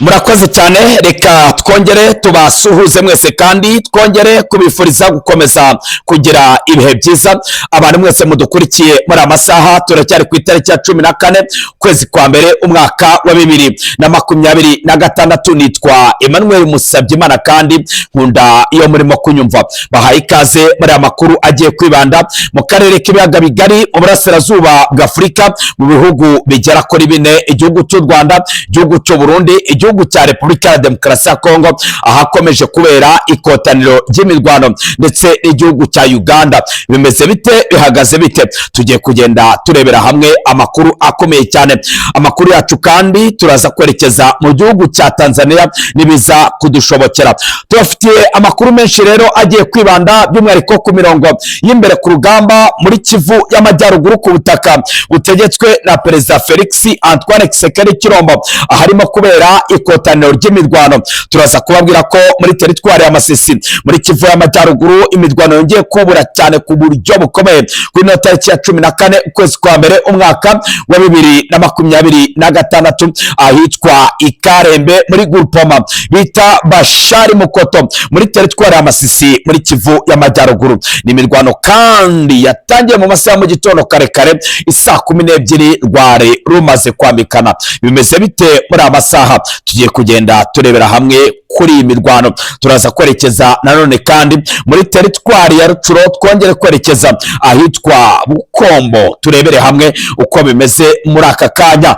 Murakoze cyane. Reka twongere tubasuhuze mwese kandi twongere kubifuriza gukomeza kugira ibihe byiza. Abantu mwese mudukurikiye muri aya masaha, turacyari ku itariki ya 14, ukwezi kwa mbere, umwaka wa 2026. Nitwa Emmanuel Musabyimana kandi nkunda iyo murimo kunyumva. Bahaye ikaze muri aya makuru agiye kwibanda mu karere k'ibiyaga bigari, mu burasirazuba bwa Afurika, mu bihugu bigera kuri bine: igihugu cy'u Rwanda, igihugu cy'u Burundi, igihugu cya Repubulika ya Demokarasi ya Kongo ahakomeje kubera ikotaniro ry'imirwano, ndetse n'igihugu cya Uganda. Bimeze bite? Bihagaze bite? Tugiye kugenda turebera hamwe amakuru akomeye cyane. Amakuru yacu kandi turaza kwerekeza mu gihugu cya Tanzania nibiza kudushobokera. Tubafitiye amakuru menshi rero agiye kwibanda by'umwihariko ku mirongo y'imbere ku rugamba muri Kivu y'Amajyaruguru, ku butaka butegetswe na Perezida Felix Antoine Tshisekedi Tshilombo, aharimo kubera ikotaniro ry'imirwano. Turaza kubabwira ko muri teritwari ya Masisi, muri Kivu y'Amajyaruguru, imirwano yongeye kubura cyane ku buryo bukomeye kuri ino tariki ya 14, ukwezi kwa mbere, umwaka wa 2026, ahitwa Ikarembe muri groupement bita Bashari Mukoto, muri teritwari ya Masisi, muri Kivu y'Amajyaruguru. Ni imirwano kandi yatangiye mu masaha mu gitondo kare kare, isaa 12 rwari rumaze kwambikana. Bimeze bite muri aya masaha? Tugiye kugenda turebera hamwe kuri iyi mirwano. Turaza kwerekeza nanone kandi muri teritwari ya Rutshuru, twongere kwerekeza ahitwa Bukombo, turebere hamwe uko bimeze muri aka kanya.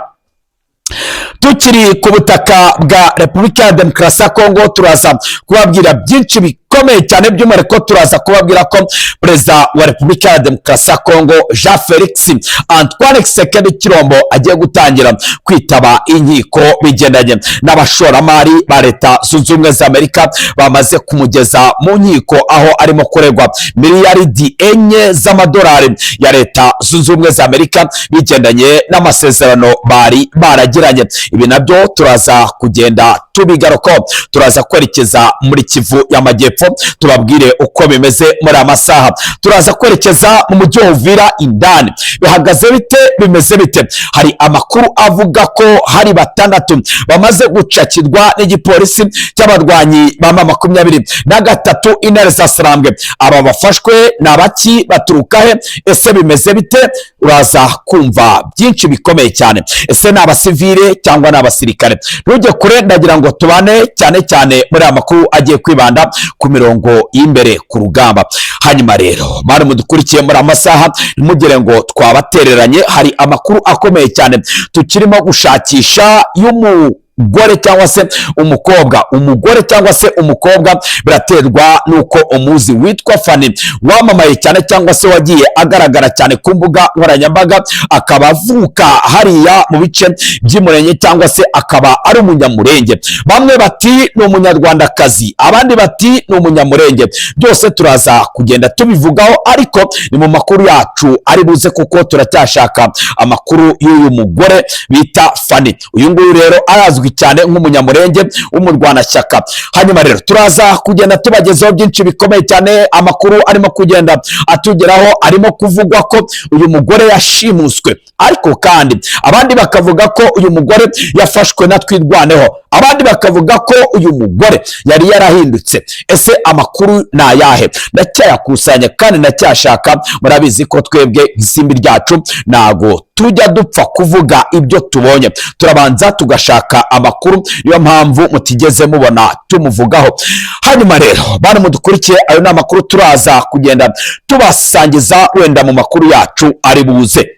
Tukiri ku butaka bwa Repubulika ya Demokarasi ya Kongo, turaza kubabwira byinshi bikomeye cyane. By'umwihariko turaza kubabwira ko Perezida wa Repubulika ya Demokarasi ya Kongo, Jean Felix Antoine Tshisekedi Tshilombo, agiye gutangira kwitaba inkiko bigendanye n'abashoramari ba Leta Zunze Ubumwe za Amerika bamaze kumugeza mu nkiko, aho arimo kuregwa miliyaridi 4 z'amadolari ya Leta Zunze Ubumwe za Amerika bigendanye n'amasezerano bari baragiranye. Ibi nabyo turaza kugenda tubigarukaho. Turaza kwerekeza muri Kivu y'Amajyepfo, tubabwire uko bimeze muri aya masaha. Turaza kwerekeza mu mujyi wa Uvira indani. Bihagaze bite? Bimeze bite? Hari amakuru avuga ko hari batandatu bamaze gucakirwa n'igipolisi cy'abarwanyi ba M23, Intare za Sarambwe. Aba bafashwe ni abaki? Baturuka he? Ese bimeze bite? Uraza kumva byinshi bikomeye cyane. Ese ni abasivile cyangwa ni abasirikare? Ntujye kure, ndagira ngo tubane cyane cyane muri aya makuru agiye kwibanda ku mirongo y'imbere ku rugamba. Hanyuma rero, bari mudukurikiye muri aya masaha, ntimugire ngo twabatereranye. Hari amakuru akomeye cyane tukirimo gushakisha y'umugore cyangwa se umukobwa. Umugore cyangwa se umukobwa, biraterwa n'uko umuzi, witwa Fani, wamamaye cyane cyangwa se wagiye agaragara cyane ku mbuga nkoranyambaga, akaba avuka hariya mu bice by'Umurenge cyangwa se akaba ari Umunyamurenge. Bamwe bati ni Umunyarwandakazi, abandi bati ni Umunyamurenge. Byose turaza kugenda tubivugaho, ariko ni mu makuru yacu ari buze, kuko turacyashaka amakuru y'uyu mugore bita Fani. Uyu nguyu rero arazwi cyane nk'Umunyamurenge w'umurwanashyaka. Hanyuma rero turaza kugenda tubagezaho byinshi bikomeye cyane. Amakuru arimo kugenda atugeraho, arimo kuvugwa ko uyu mugore yashimuswe, ariko kandi abandi bakavuga ko uyu mugore yafashwe na Twirwaneho, abandi bakavuga ko uyu mugore yari yarahindutse. Ese amakuru ni ayahe? Ndacyayakusanya kandi ndacyashaka. Murabizi ko twebwe isimbi ryacu ntago tujya dupfa kuvuga ibyo tubonye, turabanza tugashaka amakuru. Niyo mpamvu mutigeze mubona tumuvugaho. Hanyuma rero, bana mudukurikiye, ayo ni amakuru turaza kugenda tubasangiza wenda mu makuru yacu ari buze.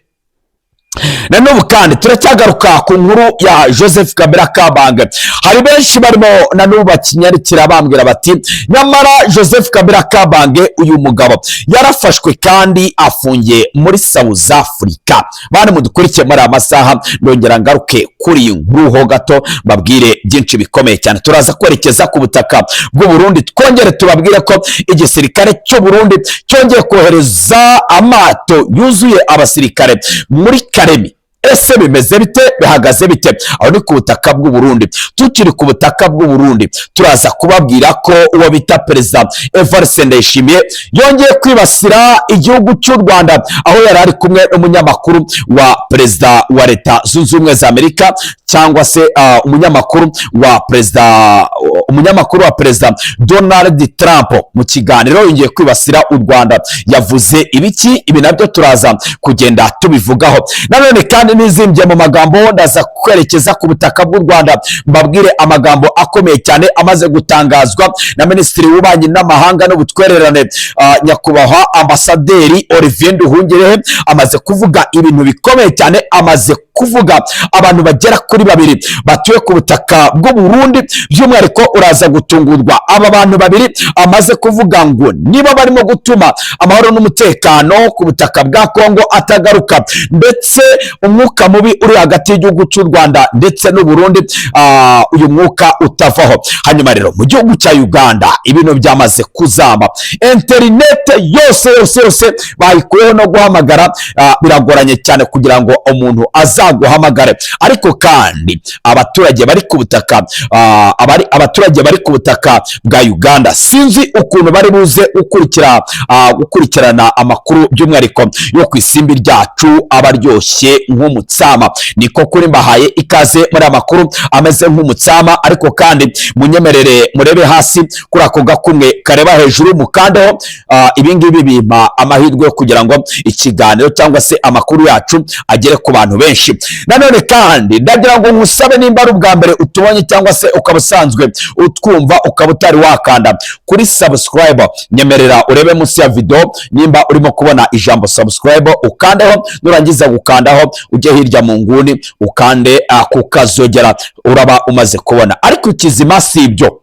Na n'ubu kandi turacyagaruka ku nkuru ya Joseph Kabila Kabange. Hari benshi barimo na n'ubu bakinyarikira bambwira bati: "Nyamara Joseph Kabila Kabange, uyu mugabo yarafashwe kandi afungiye muri South Africa." Bana mudukurikiye muri aya masaha, ndongera ngaruke kuri iyi nkuru ho gato, mbabwire byinshi bikomeye cyane. Turaza kwerekeza ku butaka bw'u Burundi, twongere tubabwire ko igisirikare cy'u Burundi cyongeye kohereza amato yuzuye abasirikare muri Karemi. Ese bimeze bite? Bihagaze bite? Aho ni ku butaka bw'u Burundi. Tukiri ku butaka bw'u Burundi, turaza kubabwira ko uwo bita Perezida Evariste Ndayishimiye yongeye kwibasira igihugu cy'u Rwanda, aho yari ari kumwe n'umunyamakuru wa Perezida wa Leta Zunze Ubumwe za Amerika. cyangwa se umunyamakuru wa perezida Donald Trump mu kiganiro yongeye kwibasira u Rwanda. Yavuze ibiki? Ibi nabyo turaza kugenda tubivugaho. Nanone kandi nizimbye mu magambo, ndaza kwerekeza ku butaka bw'u Rwanda, mbabwire amagambo akomeye cyane amaze gutangazwa na Minisitiri w'Ububanyi n'Amahanga n'Ubutwererane, nyakubahwa Ambasaderi Olivier Nduhungirehe. Amaze kuvuga ibintu bikomeye cyane, amaze kuvuga abantu bagera kuri babiri batuye ku butaka bw'u Burundi. By'umwihariko uraza gutungurwa, aba bantu babiri amaze kuvuga ngo niba barimo gutuma amahoro n'umutekano ku butaka bwa Kongo atagaruka, ndetse umwuka mubi uri hagati y'igihugu cy'u Rwanda ndetse n'u Burundi, uyu mwuka utavaho. Hanyuma rero mu gihugu cya Uganda ibintu byamaze kuzamba, interinete yose yose yose bayikuyeho, no guhamagara biragoranye cyane kugira ngo umuntu azaguhamagare. Ariko kandi abaturage bari ku butaka bwa Uganda sinzi ukuntu bari buze gukurikirana amakuru, by'umwihariko yo ku isimbi ryacu aba aryoshye nk'umutsama. Niko kuri, mbahaye ikaze muri aya makuru ameze nk'umutsama. Ariko kandi munyemerere murebe hasi kuri ako gakumwe kareba hejuru, mukandeho. Ibi ngibi bimpa amahirwe yo kugira ngo ikiganiro cyangwa se amakuru yacu agere ku bantu benshi. Nanone kandi ndagira ngo nkusabe, nimba ari ubwa mbere utubonye cyangwa se ukaba usanzwe utwumva ukaba utari wakanda kuri subscribe, nyemerera urebe munsi ya video nimba urimo kubona ijambo subscribe, ukandeho. Nurangiza gukandaho, ujye hirya mu nguni ukande ku kazogera, uraba umaze kubona. Ariko ikizima si ibyo,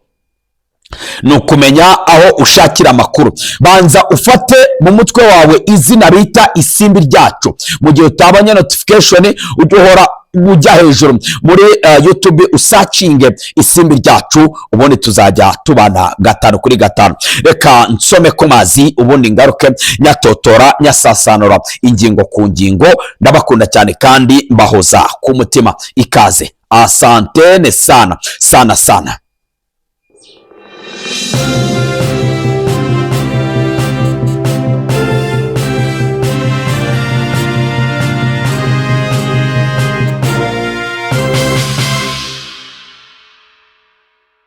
ni ukumenya aho ushakira amakuru. Banza ufate mu mutwe wawe izina bita Isimbi Ryacu. Mu gihe utabonye notification, ujye uhora ujya hejuru muri YouTube usearchinge Isimbi Ryacu, ubundi tuzajya tubana gatanu kuri gatanu. Reka nsome ku mazi, ubundi ngaruke nyatotora nyasasanura ingingo ku ngingo. Ndabakunda cyane kandi mbahoza ku mutima. Ikaze, asantene sana sana sana.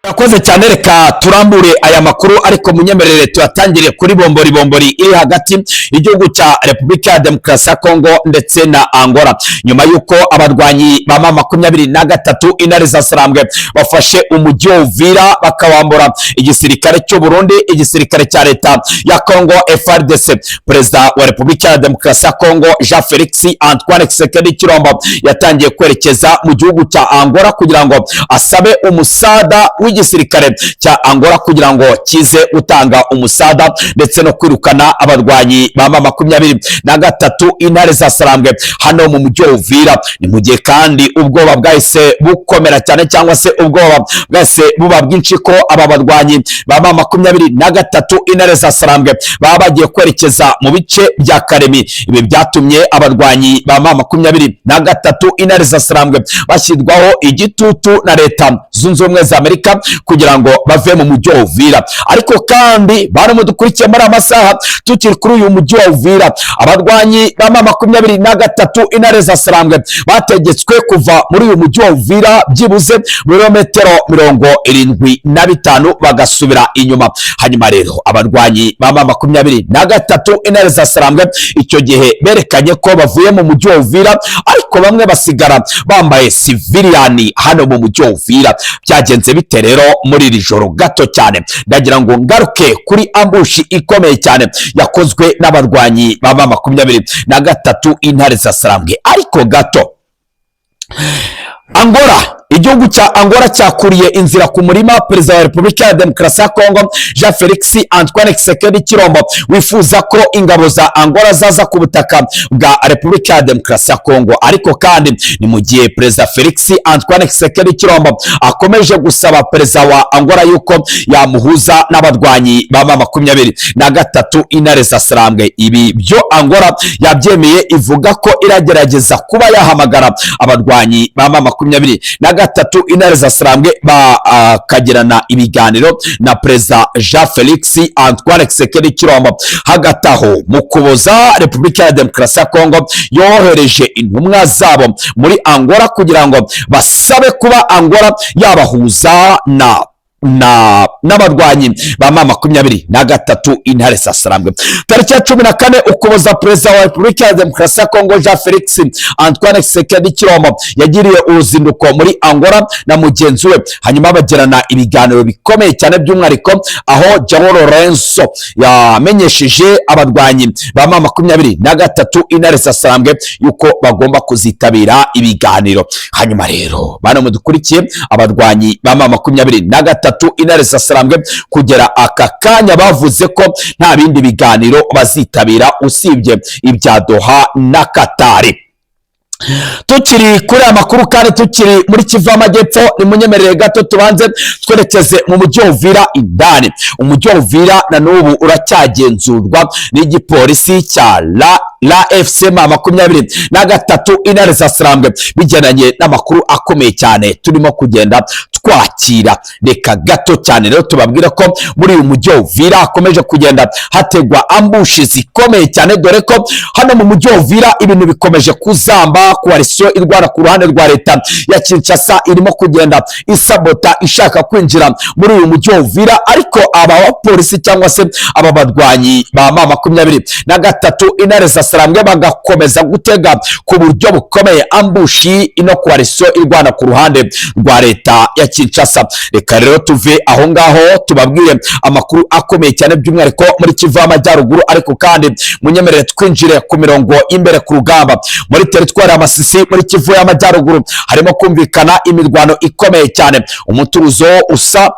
Urakoze cyane. Reka turambure aya makuru, ariko munyemerere tuyatangire kuri bombori bombori iri hagati y'igihugu cya Repubulika ya Demokarasi ya Kongo ndetse na Angola, nyuma y'uko abarwanyi ba M23 Intare za Sarambwe bafashe umujyi wa Uvira, bakawambura igisirikare cy'u Burundi, igisirikare cya leta ya Kongo FARDC. Perezida wa Repubulika ya Demokarasi ya Kongo Jean Felix Antoine Tshisekedi Tshilombo yatangiye kwerekeza mu gihugu cya Angola kugira ngo asabe umusada w'igisirikare cya Angola kugira ngo kize gutanga umusada ndetse no kwirukana abarwanyi ba M23 Intare za Sarambwe hano mu mujyi wa Uvira. Ni mu gihe kandi ubwoba bwahise bukomera cyane, cyangwa se ubwoba bwahise buba bwinshi ko aba barwanyi ba M23 Intare za Sarambwe baba bagiye kwerekeza mu bice bya Karemi. Ibi byatumye abarwanyi ba M23 Intare za Sarambwe bashyirwaho igitutu na Leta Zunze Ubumwe za Amerika kugira ngo bave mu mujyi wa Uvira. Ariko kandi bantu mudukurikiye muri amasaha, tukiri kuri uyu mujyi wa Uvira, abarwanyi ba M23 Intare za Sarambwe bategetswe kuva muri uyu mujyi wa Uvira byibuze birometero 75 bagasubira inyuma. Hanyuma rero abarwanyi ba M23 Intare za Sarambwe icyo gihe berekanye ko bavuye mu mujyi wa Uvira, ariko bamwe basigara bambaye civilian hano mu mujyi wa Uvira. Byagenze bite rero muri iri joro? Gato cyane ndagira ngo ngaruke kuri ambush ikomeye cyane yakozwe n'abarwanyi ba M23 Intare za Sarambwe. Ariko gato, Angola, igihugu cya Angola cyakuriye inzira ku murima perezida wa Repubulika ya Demokarasi ya Kongo Jean Felix Antoine Tshisekedi Tshilombo, wifuza ko ingabo za Angola zaza ku butaka bwa Repubulika ya Demokarasi ya Kongo. Ariko kandi ni mu gihe perezida Felix Antoine Tshisekedi Tshilombo akomeje gusaba perezida wa Angola yuko yamuhuza n'abarwanyi ba M23 Intare za Sarambwe. Ibi byo Angola yabyemeye, ivuga ko iragerageza kuba yahamagara abarwanyi ba M23. na gatatu Intare za Sarambwe bakagirana ibiganiro na Perezida Jean Felix Antoine Tshisekedi Tshilombo. Hagati aho, mu Kuboza, Repubulika ya Demokarasi ya Kongo yohereje intumwa zabo muri Angola kugira ngo basabe kuba Angola yabahuza na n'abarwanyi ba M23 Intare za Sarambwe. Tariki ya 14 Ukuboza, Perezida wa Repubulika ya Demokarasi ya Kongo Jean Felix Antoine Tshisekedi Tshilombo yagiriye uruzinduko muri Angola na mugenzi we, hanyuma bagirana ibiganiro bikomeye cyane, by'umwihariko aho João Lourenço yamenyesheje abarwanyi ba M23 Intare za Sarambwe yuko bagomba kuzitabira ibiganiro. Hanyuma rero, bana mudukurikiye, abarwanyi ba M23 Intare za Sarambwe kugera aka kanya bavuze ko nta bindi biganiro bazitabira usibye ibya Doha na Katari. Tukiri kuri aya makuru kandi tukiri muri Kivu y'Amajyepfo, nimunyemerere gato tubanze twerekeze mu mujyi wa Uvira indani. Umujyi wa Uvira na n'ubu uracyagenzurwa n'igipolisi cya la AFC M23 Intare za Sarambwe, bigendanye n'amakuru akomeye cyane turimo kugenda twakira. Reka gato cyane rero tubabwire ko muri uyu mujyi wa Uvira hakomeje kugenda hategwa ambush zikomeye cyane, dore ko hano mu mujyi wa Uvira ibintu bikomeje kuzamba. Coalition irwana ku ruhande rwa leta ya Kinshasa irimo kugenda isabota, ishaka kwinjira muri uyu mujyi wa Uvira, ariko aba bapolisi cyangwa se aba barwanyi ba M23 Intare za Sarambwe bagakomeza gutega ku buryo bukomeye ambush ino coalition irwana ku ruhande rwa leta ya Kinshasa. Reka rero tuve aho ngaho tubabwire amakuru akomeye cyane, by'umwihariko muri Kivu y'Amajyaruguru, ariko kandi munyemerere twinjire ku mirongo y'imbere ku rugamba muri teritwari ya Masisi, muri Kivu y'Amajyaruguru. Harimo kumvikana imirwano ikomeye cyane. Umutuzo usa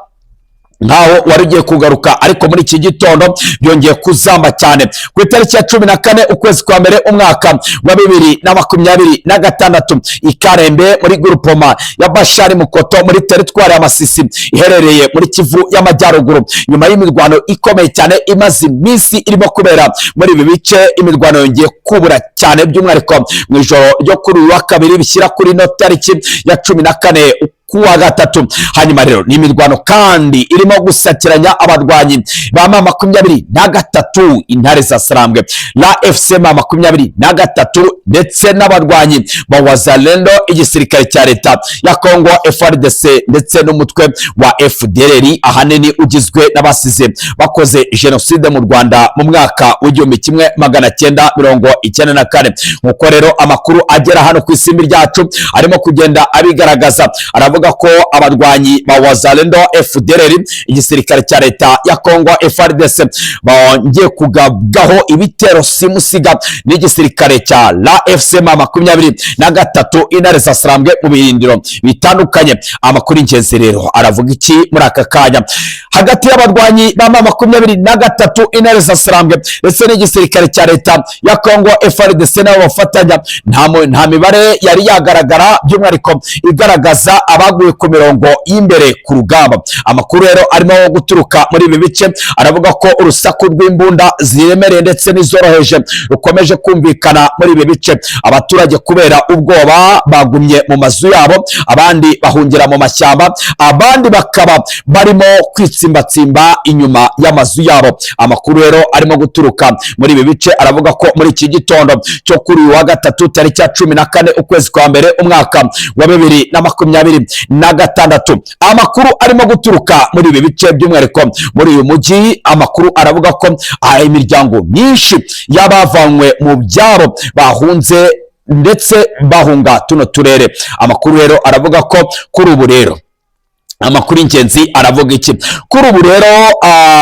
nkaho wari ugiye kugaruka, ariko muri iki gitondo byongeye kuzamba cyane. Ku itariki ya 14 ukwezi kwa mbere umwaka wa 2026, i Karembe muri groupement ya Bashari Mukoto muri teritwari ya Masisi iherereye muri Kivu y'Amajyaruguru, nyuma y'imirwano ikomeye cyane imaze iminsi irimo kubera muri ibi bice, imirwano yongeye kubura cyane, by'umwihariko mu ijoro ryo kuri uyu wa kabiri bishyira kuri ino tariki ya 14 kuwa gatatu. Hanyuma rero ni imirwano kandi irimo gusakiranya abarwanyi ba M23 Intare za Sarambwe, la AFC M23, ndetse n'abarwanyi ba Wazalendo, igisirikare cya leta ya Congo FARDC, ndetse n'umutwe wa FDLR, ahanini ugizwe n'abasize bakoze jenoside mu Rwanda mu mwaka w'1994. Nk'uko rero amakuru agera hano ku isimbi ryacu arimo kugenda abigaragaza, aravuga ko abarwanyi ba Wazalendo, FDLR, igisirikare cya leta ya Congo FARDC bongeye kugabwaho ibitero simusiga n'igisirikare cya la AFC M23 Intare za Sarambwe mu birindiro bitandukanye. Amakuru y'ingenzi rero aravuga iki muri aka kanya? Hagati y'abarwanyi ba M23 Intare za Sarambwe ndetse n'igisirikare cya leta ya Congo FARDC nabo bafatanya, nta mibare yari yagaragara by'umwihariko igaragaza abaguye ku mirongo y'imbere ku rugamba. Amakuru rero arimo guturuka muri ibi bice aravuga ko urusaku rw'imbunda ziremereye ndetse n'izoroheje rukomeje kumvikana muri ibi bice. Abaturage kubera ubwoba bagumye mu mazu yabo, abandi bahungira mu mashyamba, abandi bakaba barimo kwitsimbatsimba inyuma y'amazu yabo. Amakuru rero arimo guturuka muri ibi bice aravuga ko muri iki gitondo cyo kuri uyu wa gatatu, tariki ya 14 ukwezi kwa mbere umwaka wa 2026, amakuru arimo guturuka muri ibi bice, by'umwihariko muri uyu mujyi, amakuru aravuga ko imiryango myinshi y'abavanywe mu byaro bahunze ndetse bahunga tuno turere. Amakuru rero aravuga ko kuri ubu rero, amakuru y'ingenzi aravuga iki kuri ubu rero?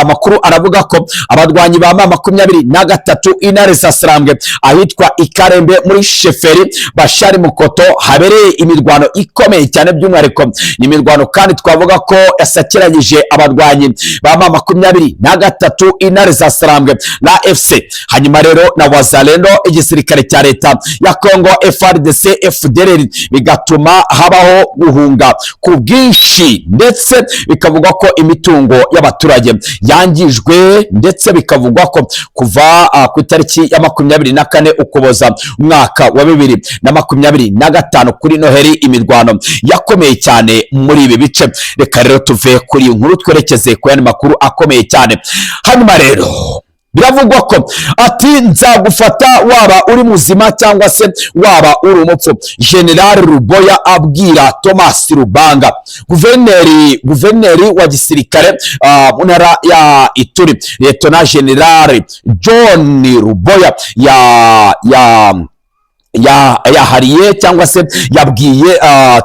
Amakuru aravuga ko abarwanyi ba M23 Intare za Sarambwe ahitwa i Karembe muri chefferie Bashari Mukoto habereye imirwano ikomeye cyane. By'umwihariko ni imirwano kandi twavuga ko yasakiranyije abarwanyi ba M23 Intare za Sarambwe na AFC, hanyuma rero na Wazalendo, igisirikare cya leta ya Congo FARDC, FDLR, bigatuma habaho guhunga ku bwinshi. Ndetse bikavugwa ko imitungo y'abaturage yangijwe, ndetse bikavugwa ko kuva ku itariki ya 24 Ukuboza umwaka wa 2025 kuri Noheli, imirwano yakomeye cyane muri ibi bice. Reka rero tuve kuri iyi nkuru, twerekeze ku yandi makuru akomeye cyane. Hanyuma rero biravugwa ko ati: "Nzagufata waba uri muzima cyangwa se waba uri umupfu." General Ruboya abwira Thomas Rubanga, guverineri wa gisirikare mu ntara ya Ituri, Lieutenant General John Ruboya ya yahariye cyangwa se yabwiye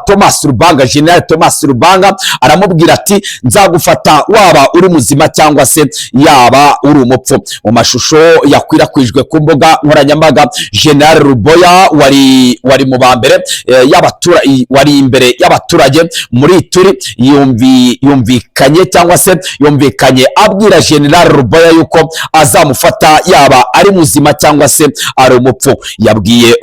Thomas Rubanga, General Thomas Rubanga, aramubwira ati: "Nzagufata waba uri muzima cyangwa se yaba uri umupfu." Mu mashusho yakwirakwijwe ku mbuga nkoranyambaga, General Ruboya wari mu ba mbere wari imbere y'abaturage muri Ituri, yumvikanye cyangwa se yumvikanye abwira General Ruboya yuko azamufata yaba ari muzima cyangwa se ari umupfu. Yabwiye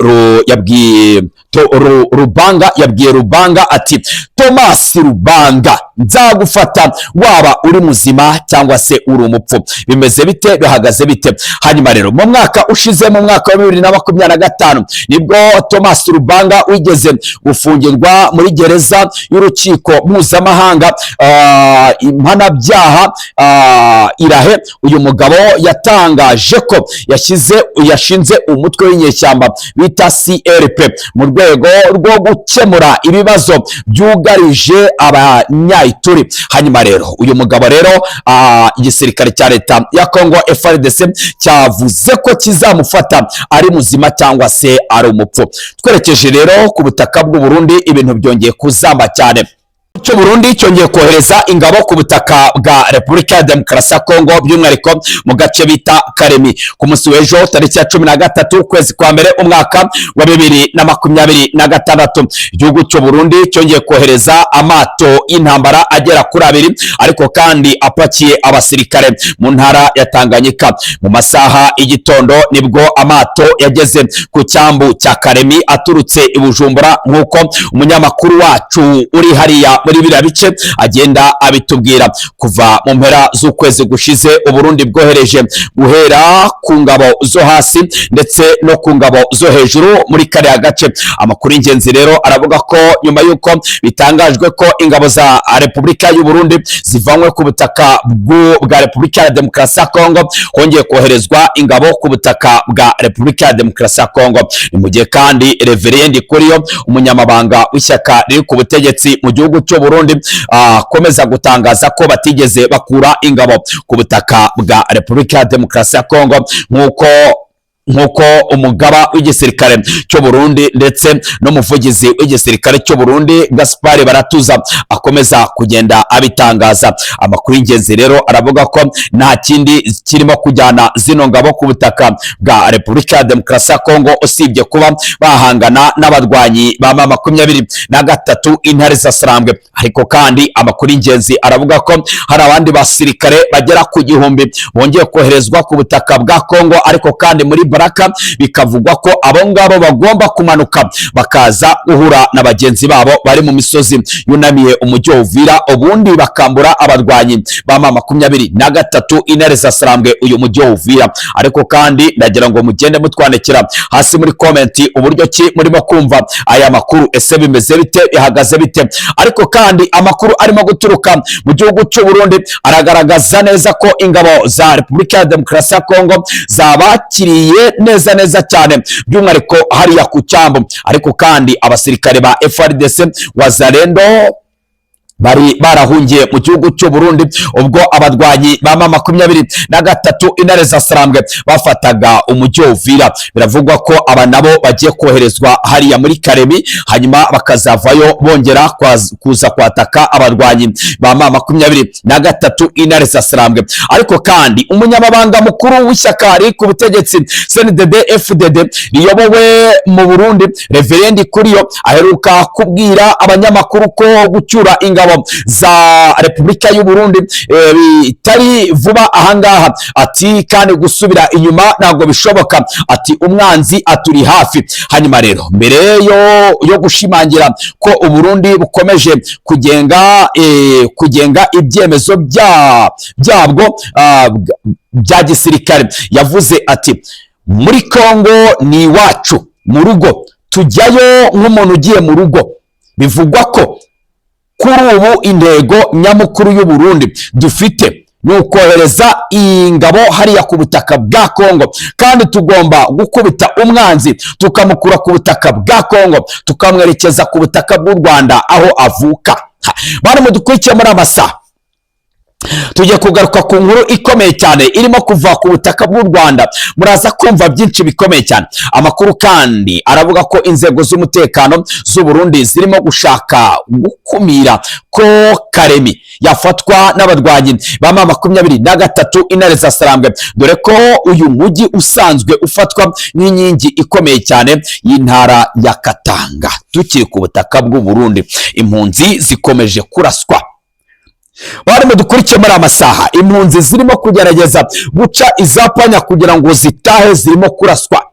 Rubanga, yabwiye Rubanga ati: "Thomas Rubanga, nzagufata waba uri muzima cyangwa se uri umupfu." Bimeze bite? Bihagaze bite? Hanyuma rero mu mwaka ushize, mu mwaka wa 2025, nibwo Thomas Rubanga wigeze gufungirwa muri gereza y'urukiko mpuzamahanga mpanabyaha i La Haye, uyu mugabo yatangaje ko yashinze umutwe w'inyeshyamba bita CRP mu rwego rwo gukemura ibibazo byugarije Abanyayituri. Hanyuma rero uyu mugabo rero, igisirikare cya leta ya Congo FARDC cyavuze ko kizamufata ari muzima cyangwa se ari umupfu. Twerekeje rero ku butaka bw'u Burundi, ibintu byongeye kuzamba cyane. Cy'u Burundi cyongeye kohereza ingabo ku butaka bwa Repubulika ya Demokarasi ya Kongo, by'umwihariko mu gace bita Karemi. Ku munsi w'ejo, tariki ya 13 ukwezi kwa mbere umwaka wa 2026, igihugu cy'u Burundi cyongeye kohereza amato y'intambara agera kuri abiri, ariko kandi apakiye abasirikare, mu ntara ya Tanganyika. Mu masaha y'igitondo nibwo amato yageze ku cyambu cya Karemi aturutse i Bujumbura, nk'uko umunyamakuru wacu uri hariya muri biriya bice agenda abitubwira. Kuva mu mpera z'ukwezi gushize, Uburundi bwohereje guhera ku ngabo zo hasi ndetse no ku ngabo zo hejuru muri kariya gace. Amakuru y'ingenzi rero aravuga ko nyuma y'uko bitangajwe ko ingabo za Repubulika y'u Burundi zivanywe ku butaka bwa Repubulika ya Demokarasi ya Kongo, hongeye koherezwa ingabo ku butaka bwa Repubulika ya Demokarasi ya Kongo. Ni mu gihe kandi Reverend Kuriyo, umunyamabanga w'ishyaka riri ku butegetsi mu gihugu cy'u Burundi, akomeza gutangaza ko batigeze bakura ingabo ku butaka bwa Repubulika ya Demokarasi ya Kongo, nk'uko umugaba w'igisirikare cy'u Burundi ndetse n'umuvugizi w'igisirikare cy'u Burundi Gaspard Baratuza akomeza kugenda abitangaza. Amakuru y'ingenzi rero aravuga ko nta kindi kirimo kujyana zino ngabo ku butaka bwa Repubulika ya Demokarasi ya Kongo usibye kuba bahangana n'abarwanyi ba M23 Intare za Sarambwe. Ariko kandi amakuru y'ingenzi aravuga ko hari abandi basirikare bagera ku 1000 bongeye koherezwa ku butaka bwa Kongo, ariko kandi muri Baraka bikavugwa ko abo ngabo bagomba kumanuka bakaza guhura na bagenzi babo bari mu misozi yunamiye umujyi wa Uvira, ubundi bakambura abarwanyi ba M23 Intare za Sarambwe uyu mujyi wa Uvira. Ariko kandi ndagira ngo mugende mutwandikira hasi muri comment uburyo ki murimo kumva aya makuru. Ese bimeze bite? Bihagaze bite? Ariko kandi amakuru arimo guturuka mu gihugu cy'u Burundi aragaragaza neza ko ingabo za Repubulika ya Demokarasi ya Kongo zabakiriye neza neza cyane, by'umwihariko hariya ku cyambu. Ariko kandi abasirikare ba FARDC, Wazalendo bari barahungiye mu gihugu cy'u Burundi ubwo abarwanyi ba M23 Intare za Sarambwe bafataga umujyi wa Uvira, biravugwa ko aba nabo bagiye koherezwa hariya muri Karemi, hanyuma bakazavayo bongera kuza kwataka abarwanyi ba M23 Intare za Sarambwe. Ariko kandi umunyamabanga mukuru w'ishyaka riri ku butegetsi CNDD FDD riyobowe mu Burundi, Reverend Kuriyo, aheruka kubwira abanyamakuru ko gucyura ingabo ingabo za Repubulika y'u Burundi bitari vuba ahangaha. Ati kandi gusubira inyuma ntabwo bishoboka. Ati umwanzi aturi hafi. Hanyuma rero mbere yo gushimangira ko Uburundi bukomeje kugenga ibyemezo byabwo bya gisirikare, yavuze ati: "Muri Kongo ni iwacu mu rugo, tujyayo nk'umuntu ugiye mu rugo." Bivugwa ko kuri ubu intego nyamukuru y'u Burundi dufite ni ukohereza ingabo hariya ku butaka bwa Kongo, kandi tugomba gukubita umwanzi tukamukura ku butaka bwa Kongo, tukamwerekeza ku butaka bw'u Rwanda aho avuka. Bari mudukurikiye muri amasaha, tugiye kugaruka ku nkuru ikomeye cyane irimo kuva ku butaka bw'u Rwanda. Muraza kumva byinshi bikomeye cyane. Amakuru kandi aravuga ko inzego z'umutekano z'u Burundi zirimo gushaka gukumira ko Karemi yafatwa n'abarwanyi ba M23 Intare za Sarambwe, dore ko uyu mujyi usanzwe ufatwa nk'inkingi ikomeye cyane y'intara ya Katanga. Tukiri ku butaka bw'u Burundi, impunzi zikomeje kuraswa. Bari dukurikiye muri amasaha, impunzi zirimo kugerageza guca izapanya kugira ngo zitahe zirimo kuraswa.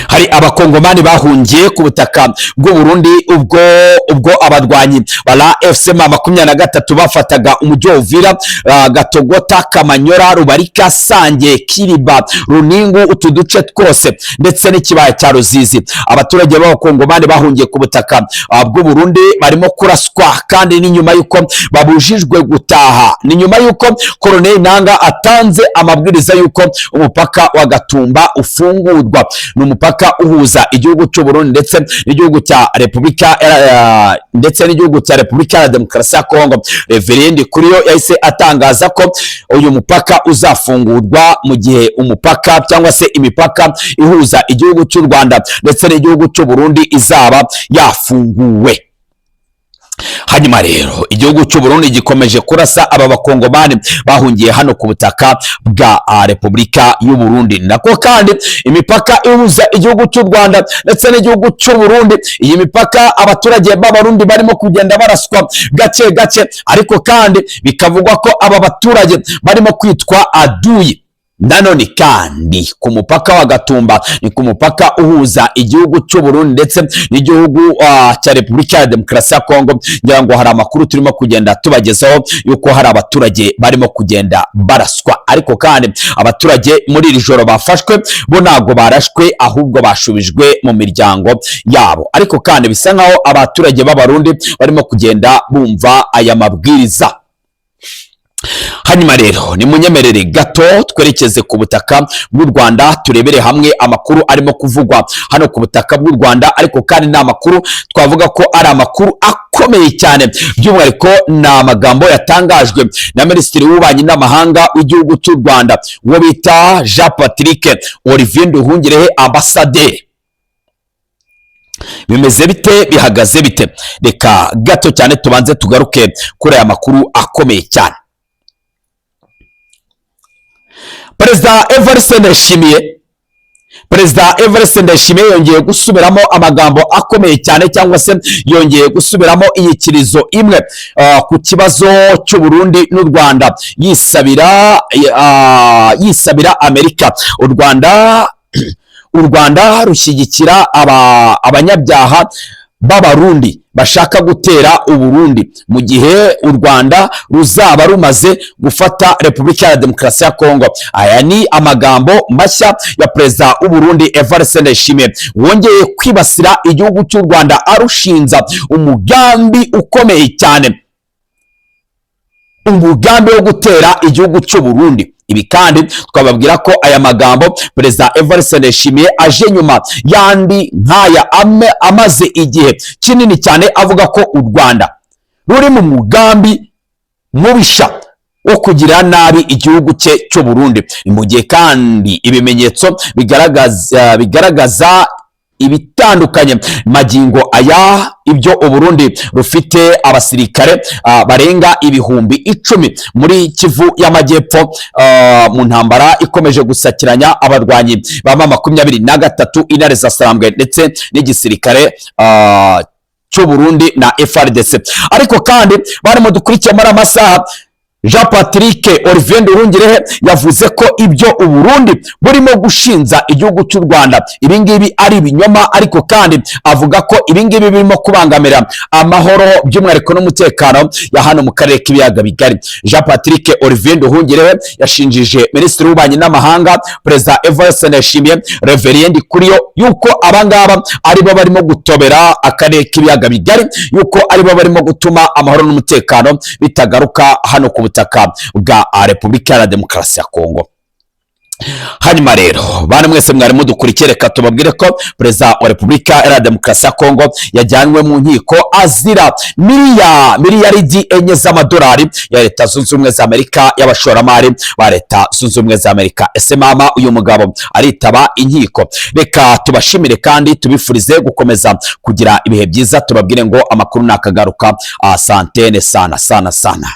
Hari Abakongomani bahungiye ku butaka bw'u Burundi ubwo abarwanyi ba AFC M23 bafataga umujyi wa Uvira, Gatogota, Kamanyora, Rubarika, Sange, Kiriba, Runingu, utu duce twose ndetse n'ikibaya cya Ruzizi. Abaturage b'Abakongomani bahungiye ku butaka bw'u Burundi barimo kuraswa, kandi ni nyuma y'uko babujijwe gutaha. Ni nyuma y'uko Colonel Nanga atanze amabwiriza y'uko umupaka wa Gatumba ufungurwa. Ni umupaka uhuza igihugu cy'u Burundi ndetse n'igihugu cya Repubulika ya Demokarasi ya Kongo. Reverend Kuriyo yahise atangaza ko uyu mupaka uzafungurwa mu gihe umupaka cyangwa se imipaka ihuza igihugu cy'u Rwanda ndetse n'igihugu cy'u Burundi izaba yafunguwe. Hanyuma rero igihugu cy'u Burundi gikomeje kurasa aba Bakongomani bahungiye hano ku butaka bwa Repubulika y'u Burundi. Nako kandi imipaka ihuza igihugu cy'u Rwanda ndetse n'igihugu cy'u Burundi, iyi mipaka abaturage b'Abarundi barimo kugenda baraswa gake gake, ariko kandi bikavugwa ko aba baturage barimo kwitwa aduyi. Nanone kandi ku mupaka wa Gatumba, ni ku mupaka uhuza igihugu cy'u Burundi ndetse n'igihugu cya Repubulika ya Demokarasi ya Kongo, ngira ngo hari amakuru turimo kugenda tubagezaho yuko hari abaturage barimo kugenda baraswa. Ariko kandi abaturage muri iri joro bafashwe bo ntabwo barashwe, ahubwo bashubijwe mu miryango yabo. Ariko kandi bisa nkaho abaturage b'Abarundi barimo kugenda bumva aya mabwiriza. Hanyuma rero nimunyemerere gato twerekeze ku butaka bw'u Rwanda, turebere hamwe amakuru arimo kuvugwa hano ku butaka bw'u Rwanda. Ariko kandi ni amakuru twavuga ko ari amakuru akomeye cyane, by'umwihariko ni amagambo yatangajwe na Minisitiri w'Ububanyi n'Amahanga w'igihugu cy'u Rwanda, uwo bita Jean Patrick Olivier Nduhungirehe, ambasaderi. Bimeze bite? Bihagaze bite? Reka gato cyane tubanze tugaruke kuri aya makuru akomeye cyane. Perezida Evariste Ndayishimiye yongeye gusubiramo amagambo akomeye cyane, cyangwa se yongeye gusubiramo inyikirizo imwe ku kibazo cy'u Burundi n'u Rwanda, yisabira Amerika. U Rwanda rushyigikira abanyabyaha b'Abarundi bashaka gutera Uburundi mu gihe u Rwanda ruzaba rumaze gufata Repubulika ya Demokarasi ya Kongo. Aya ni amagambo mashya ya Perezida w'u Burundi Evariste Ndayishimiye, wongeye kwibasira igihugu cy'u Rwanda arushinza umugambi ukomeye cyane, umugambi wo gutera igihugu cy'u Burundi. Ibi kandi twababwira ko aya magambo Perezida Evariste Ndayishimiye aje nyuma y'andi nk'aya amaze igihe kinini cyane avuga ko u Rwanda ruri mu mugambi mubisha wo kugira nabi igihugu cye cy'u Burundi. Ni mu gihe kandi ibimenyetso bigaragaza ibitandukanye magingo aya, ibyo Uburundi rufite abasirikare barenga 10,000 muri Kivu y'Amajyepfo, mu ntambara ikomeje gusakiranya abarwanyi ba M23 Intare za Sarambwe ndetse n'igisirikare. cy'u Burundi na FARDC. Ariko kandi barimo dukurikiye muri amasaha, Jean Patrick Olivier Nduhungirehe yavuze ko ibyo Uburundi burimo gushinja igihugu cy'u Rwanda ibingibi ari ibinyoma, ariko kandi avuga ko ibingibi birimo kubangamira amahoro, by'umwihariko n'umutekano ya hano mu karere k'ibiyaga bigari. Jean Patrick Olivier Nduhungirehe yashinjije Minisitiri w'Ububanyi n'Amahanga, Perezida Evariste Ndayishimiye, Reverien Ndikuriyo, yuko abangaba aribo barimo gutobera akarere k'ibiyaga bigari, yuko aribo barimo gutuma amahoro n'umutekano bitagaruka hano ku butaka bwa Repubulika ya Demokarasi ya Kongo. Hanyuma rero, bana mwese mwari mudukurikiye, reka tubabwire ko Perezida wa Repubulika ya Demokarasi ya Kongo yajyanwe mu nkiko azira miliyaridi 4 z'amadolari ya Leta Zunze Ubumwe za Amerika, y'abashoramari ba Leta Zunze Ubumwe za Amerika. Ese mama, uyu mugabo aritaba inkiko? Reka tubashimire kandi tubifurize gukomeza kugira ibihe byiza, tubabwire ngo amakuru nakagaruka. Asantene sana sana sana.